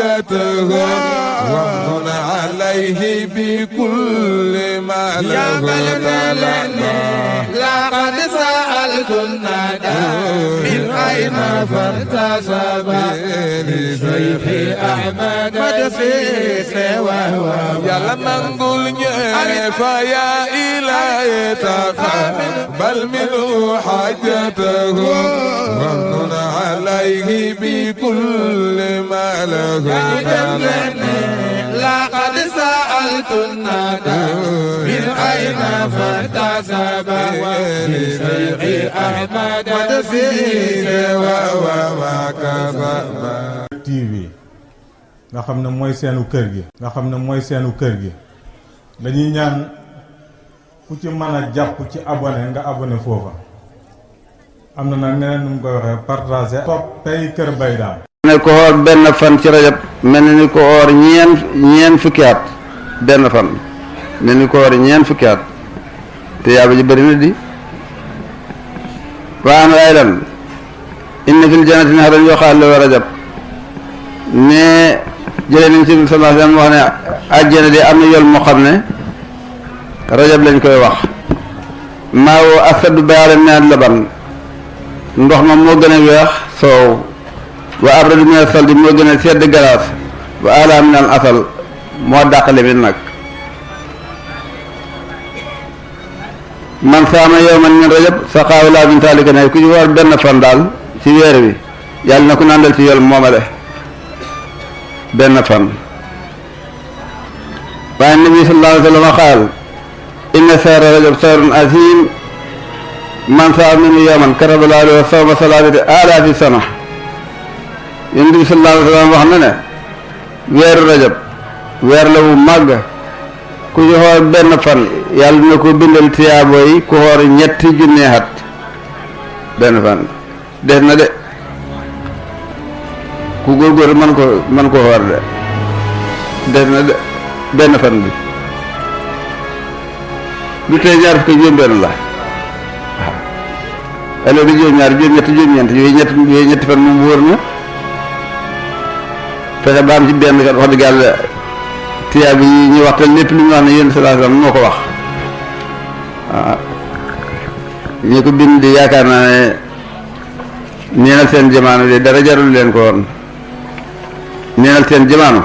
حاجته وامن عليه بكل ما له لقد سألت الندى من أين فارتسب لشيخ أحمد مدسيس وهو يلا منقول فيا إلهي تقبل منه حاجته وامن عليه بكل ما له لقد سألت الندى من أين فارتسب لشيخ أحمد مدسيس وهو TV nga xam ne mooy seenu kër gi dañuy ñaan ku ci mën a jàpp ci abonné nga abonné foofa am na nag neneen nu mu koy waxee partagé toppay Kër Mbaye Dame ne ko xoor benn fan ci rajab mel ni ko xoor ñeen fukki at benn fan mel ni ko xoor ñeen fukki at te yaaba ji bëri na di waan ay lan inna fil jannati nahran yuqaalu lahu rajab ne jëlee nañ ci sallallahu alayhi wasallam wax ne àjjana di am na yool moo xam ne rajab lañ koy wax maawo asadu bayaalan min laban ndox ma moo gën a weex soow wa abradu min saldi moo gën a sedd galaas wa ala min al asal moo dàqale mi nag man saama yawman min rajab saqaahu laa min taalika ne ku ci war benn fan daal ci weer wi yàlla na ko nandal ci yool moomale benn fan waaye nabi sallallahu alayhi wa sallam qaal inna shahra rajab shahrun azim man saama minhu yawman kataba lahu lahu sawma salaasati alaafi sana yonent bi sallallahu alayhi wa sallam wax na ne weeru rajab weer la wu màgg ku ci xoor benn fan yàlla na ko bindal tiyaabo yi ku xoor ñetti junne at benn fan des na de ku góorgóor man ko xoor de des na de benn fan bi du tey ñaar fukk juróom benn la waaw alors di juróom ñaar juróom ñetti juróom ñeent yooyu ñetti fan moom wóor na fexe ba am ci benn kat wax dëgg yàlla tiyaab yi ñu waxtaan lépp lu ñu wax ne yéen sallallahu alayhi wasallam moo ko wax waaw ñu ko bind di yaakaar naa ne neenal seen jamaano de dara jarul leen ko woon neenal seen jamaano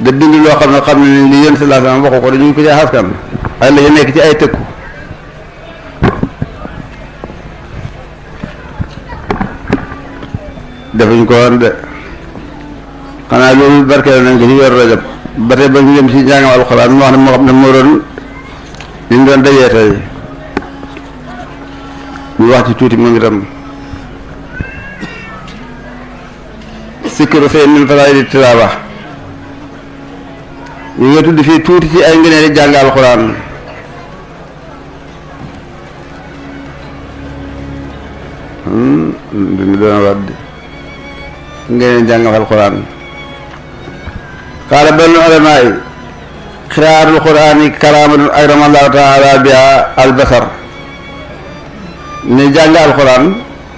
da bind loo xam ne li yéen sallallahu alayhi wasallam waxu ko dañu ko ci askan ay la nekk ci ay tëkku defuñ ko woon de xanaa loolu barkeel nañ ko ci weeru rajab ba tey ba ñu jëm ci njàngam alxuraan mu wax ne moo xam ne moo doon li ñu doon dajee tey ñu wax ci tuuti moom itam sikkiru seen min fadaa'ili tilaaba ñu ngi tudd fii tuuti ci ay ngëneeli jàng alxuraan duñu doon wax ngëneeli jàng alxuraan qaala ba'du ulamaa yi qiraa'atul qur'aani karaamatun akrama Allahu ta'aala bihaa al-bashar ne jàng alxuraan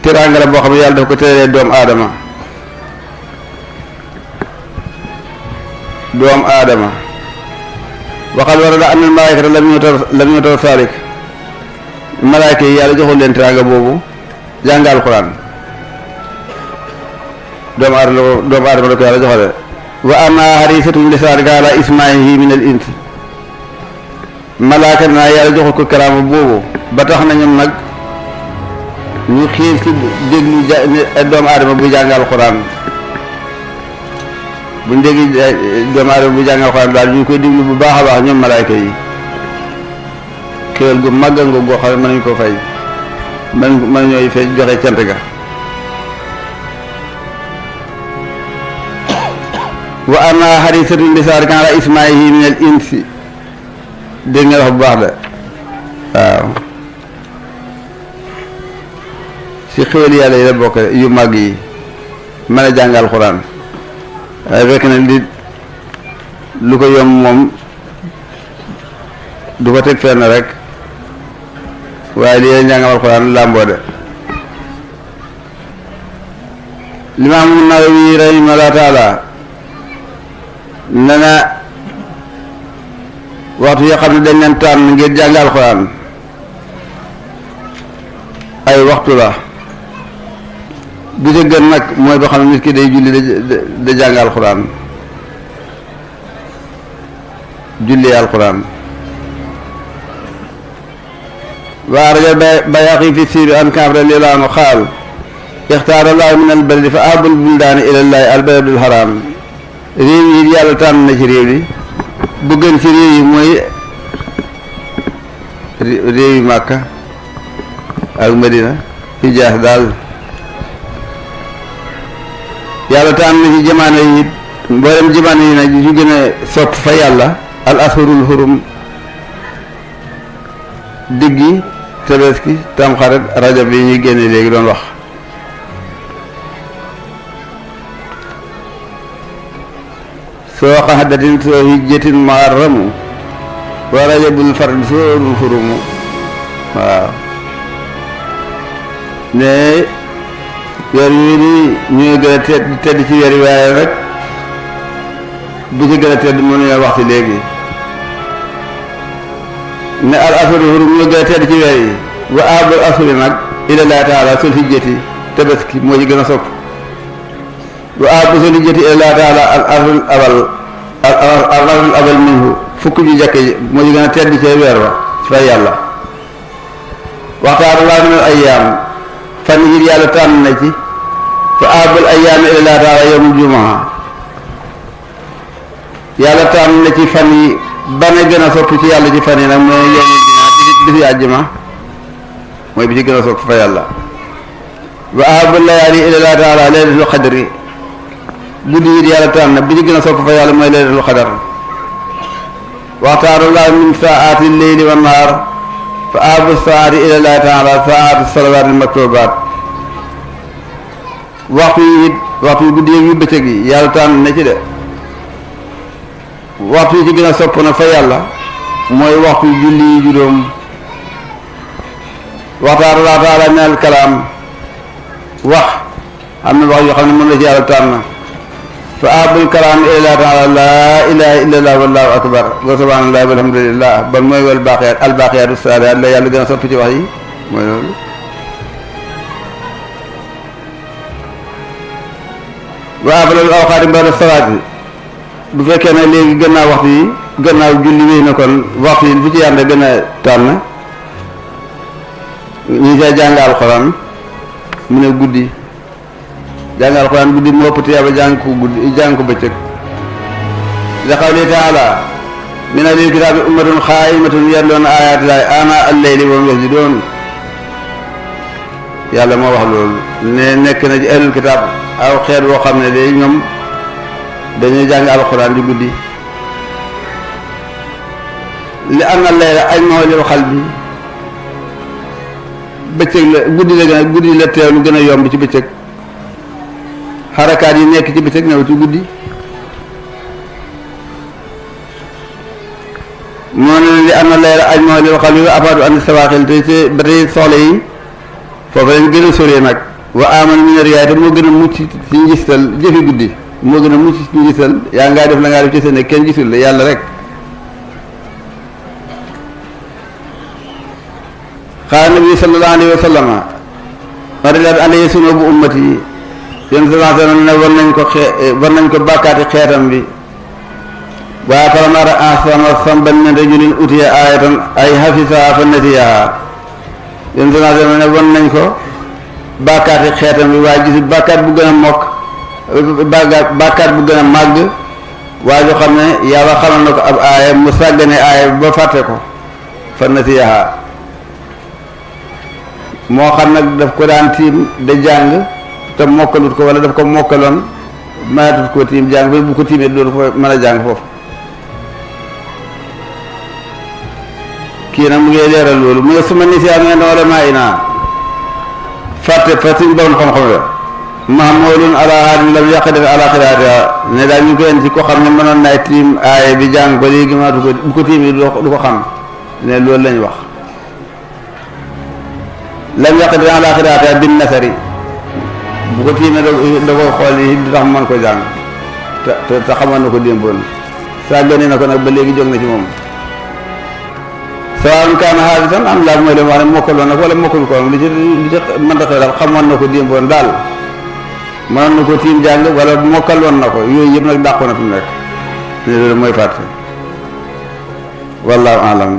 teraanga la boo xam ne yàlla daf ko teralee doomu aadama waxal warada anna al-malaa'ikata lam yu'taw saalik malaayka yi yàlla joxul leen teraanga boobu jàng alxuraan doomu aadama la ko yàlla joxale wa anna hariisatun lisaanika alaa ismaa'ihi min al-ins malaaka naa yàlla joxul ko karaama boobu ba tax na ñoom nag ñu xiir ci déglu doomu aadama bu jàng alxuraan buñ dégg doomu aadama bu jàng alxuraan daal ñu koy déglu bu baax a baax ñoom malaayka yi xéwal gu màgg nga goo xam ne mënuñ ko fay mën ñooy fay joxe cant ga wa anna hariisatun lisaanika alaa ismaa'ihi min al insi dégg nga wax bu baax de waaw si xéwal yàlla yi la bokk yu màgg yi mën a jàng alxuraan waaye fekk na li lu ko yomb moom du ko teg fenn rek waaye li leen jàngal alxuraan làmboo de Limaamu Nawawi rahimahullah taala nee na waxtu yoo xam ne dañ leen tànn ngir jàng alxuraan ay waxtu la bu ca gën nag mooy boo xam ne nit ki day julli da jàng alxuraan julli alxuraan waa rajo Bayhaqi fi siiri an Kaab radiyallaahu anhu qaal ixtaara llaahu min albaladi fa ahabul buldaani ilallaahi albaladul haram réew yi yàlla tànn na ci réew yi bu gën ci réew yi mooy réew yi Màkka ak Madina Hijaas daal yàlla tànn na ci jamaano yi it mboolem jamaano yi nag yu gën a sopp fa yàlla al ashurul hurum diggi tabaski tamxarit rajab yi ñuy génne léegi doon wax soo xaxadatin soo hijjatin muharramu wa rajabul fard soo hurumu waaw ne weer yooyu ni ñooy gën a tedd ci weer yi waaye rek bu ci gën a tedd mënuñoo wax ci léegi ne al ashurul hurum ñoo gën a tedd ci weer yi wa ahabul ashuri nag ilallaahi taala sul hijjati tabaski moo ci gën a sopp wa ahabu sul hijjati ilallaahi taala al arul abal minhu fukk ju jàkke moo ci gën a tedd ci weer wa fay yàlla waxtaara laa min al ayyaam fan yi yàlla tànn na ci fa ahabul ayyaam ilallaahi taala yawmul jumaa yàlla tànn na ci fan yi bane gën a sopp ci yàlla ci fan yi nag mooy yawmul jumaa bisi àjjuma mooy bi ci gën a sopp fa yàlla wa ahabul layaali ilallaahi taala laylatul qadri guddi yi yàlla tànn bi ci gën a sopp fa yàlla mooy laylatul qadar waxtaara llaahu min saa'aati leyli wa naar fa ahabu saa'ati ilallaahi taala saa'atu salawaatil maktubaat waxtu yi it waxtu guddi yu bëccëg yi yàlla tànn na ci de waxtu yi ci gën a sopp na fa yàlla mooy waxtu julli yi juróom waxtaara llaahu taala min al kalaam wax am na wax yoo xam ne mën la ci yàlla tànn fa ahabul kalaam ilallaahi taala laa ilaaha illallaah wallaahu akbar wa subhaanallaahi walhamdulillaah ban mooy wal baaqiyaat al baaqiyaatu saalihaat la yàlla gën a sopp ci wax yi mooy loolu wa afdalul awqaati ba'da salaati bu fekkee ne léegi gannaaw waxtu yi gannaaw julli wéy na kon waxtu yi bu ci yàlla gën a tànn ñu see jàng alxuraan mu ne guddi jàng alxuraan guddi mu ëpp tiyaaba jàng ko guddi jàng ko bëccëg li qawli taala min ahlil kitaabi ummatun qaa'imatun yatluuna aayaati llaahi aanaa al-layli wa hum yasjuduun yàlla moo wax loolu ne nekk na ci ahlul kitaab aw xeet woo xam ne de ñoom dañuy jàng alxuraan di guddi li anna al-layla ajma'u lil qalbi bëccëg la guddi la teewlu gën a yomb ci bëccëg xarakaat yi nekk ci bëccëg ñëw ci guddi moo ne li am na layla ajma'u lil qalbi wa afaadu an sawaaxil te ba tey soxla yi foofu lañ gën a soree nag wa aman min riyaay te moo gën a mucc ci ngistal jëfi guddi moo gën a mucc ci ngistal yaa ngaa def la ngaa def ci seen kenn gisul la yàlla rek xaala nabi sallallahu alayhi wa sallam marilat alayhi sunubu ummati yéen sallallahu alayhi wa sallam ne war nañ ko bàkkaati xeetam bi waaye falamara asama samban min rajulin utiya ayatan ay hafisaha fa nasiyaha yéen sallallahu alayhi wa sallam ne war nañ ko bàkkaati xeetam bi waaye gis bàkkaat bu gën a mokk bàkkaat bu gën a màgg waaye joo xam ne yàlla xamal na ko ab aaya mu sàggane aaya ba fàtte ko fa nasiyaha moo xam nag daf ko daan tiim da jàng te mokkalut ko wala daf ko mokkaloon mayatut ko tiim jàng ba bu ko tiimee dootu ko mën a jàng foofu kii nag mu ngi leeral loolu mu ngi suma nisiyaa mu ne wala maa inaa fàtte fa suñ borom xam-xam la mahmoolun ala haadin lam yaqdir ala xiraatiha ne daal ñu koy indi ci ko xam ne mënoon naay tiim aaye bi jàng ko léegi maatu ko bu ko tiimee du ko xam ne loolu lañ wax lam yaqdir ala xiraatiha bin nasari bu ko tiimee da ko xool yi du tax mu mën ko jàng te xamoon na ko démboon saa gënee na ko nag ba léegi jóg na ci moom sawaan kaana haafisan am laa mooy leen wax ne mokkaloon nag wala mokkul ko li ci mënta xew daal xamoon na ko démboon daal mënoon na ko tiim jàng wala mokkaloon na ko yooyu yëpp nag dàqu na fi mu nekk ne loolu mooy fàtte wallahu alam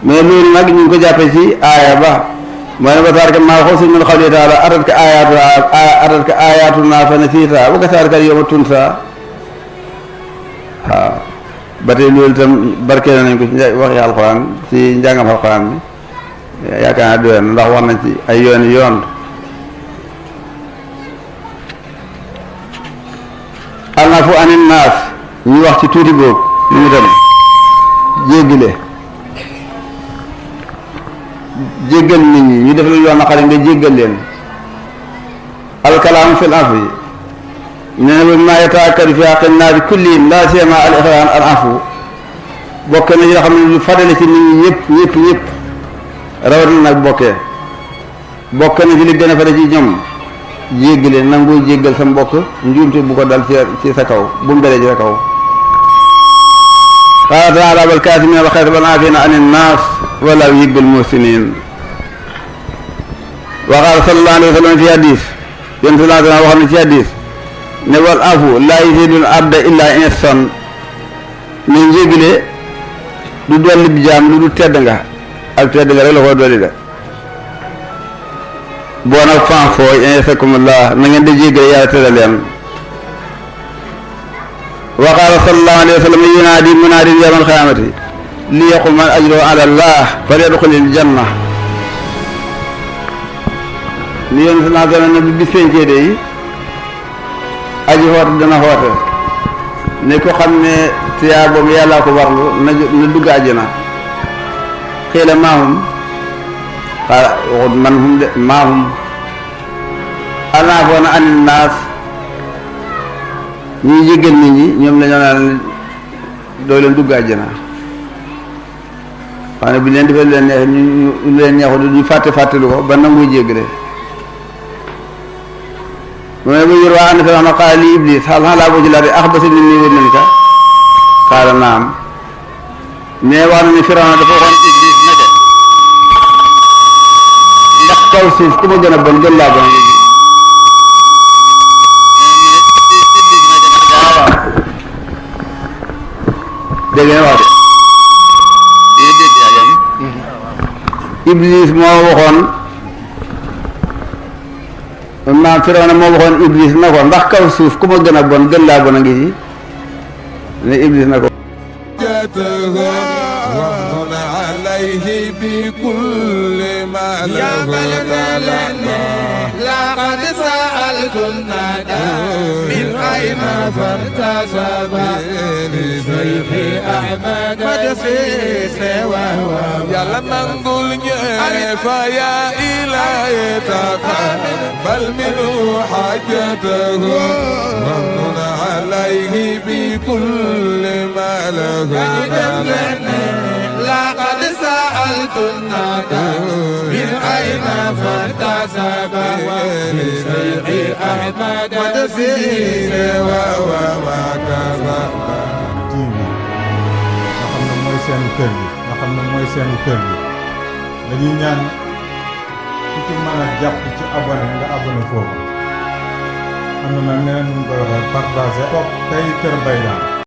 mais loolu nag ñu ngi ko jàppee ci aaya ba mooy ne ba taarika maa xoo suñ mën xawli taala atat ka ayatuna fa nasiita wa kasaalika yawma tunsa waaw ba tey loolu itam barkeel nañ ko ci waxi alxuraan ci njàngam alxuraan bi yaakaar naa doyoon ndax wax nañ ci ay yoon alnafu anin naas ñu wax ci tuuti boobu ñu ngi tam jéggal nit ñi ñu def la yoon naqari nga jéggal leen alkalaamu fil afi nee na maa yataakkaru fi haqqi naasi kullihim laa siyama al ixwaan al afu bokk na yoo xam ne lu fadale ci nit ñi ñëpp rawatina nag bokk na ci li gën a fadale ci ñoom jéggale nangoo jéggal sa mbokk njuumte bu ko dal ci sa kaw bu mu dalee ci sa kaw qaala taala wal kaasimiina al ghayza wal aafiina ani nnaas wallaahu yuhibbul muhsiniin wa qaala sallallahu alayhi wa sallam fi hadis yéen sallallahu alayhi wa sallam wax na ci hadis ne wal afu laa yaziidul abda illaa ihsaan ne jéggale du dolli bi jaam lu du tedd nga ak tedd nga rek la ko dolli de boo nag fan fooy insakumullah na ngeen di jéggale yàlla tëral leen wa qaala sallallahu alayhi wa sallam yunaadi munaadin yawmal qiyaamati li yaqul man ajruhu ala allah falyadxulil janna li yéen sallallahu alayhi wa sallam ne bi péncee de yi aji xoote dana xoote ne ko xam ne tiyaa boobu yàllaa ko warlu na dugg àjjana xiila maahum xaala waxut man hum de maahum anaafoona anil naas ñuy jéggal nit ñi ñoom la ñoo naan doo leen dugg àjjana wax ne bi leen defee leen neex ñu leen neexu ñu fàttelu ko ba nanguy jéggale bu may bu yër waa ànd fi ma qaala li iblis hal laa boo ci laate axbasa nit ñi wér nañ ka qaala naam mais wax na ne Firawna dafa waxoon iblis naka ndax kaw suuf ku ma gën a bon gën laa bon dégg nga wax de iblis moo waxoon maam Firawna moo waxoon iblis na ko ndax kaw suuf ku ma gën a bon gën laa bon a ngi ci ne iblis na ko عليه بكل ما له لقد سألت الندى من أين فارتسب لشيخ أحمد مدسيس وهو يا لما نقول فيا إلهي تقبل منه حاجته ومن عليه بكل ما له لقد سألت الندى من أين فارتسب لشيخ أحمد مدسيس وهو ما كذب seen kër gi nga xam ne mooy seen kër gi dañuy ñaan ku ci mën a jàpp ci abonné nga abonné foofu am na nag neneen ñu koy waxee partager topp tey Kër Baydan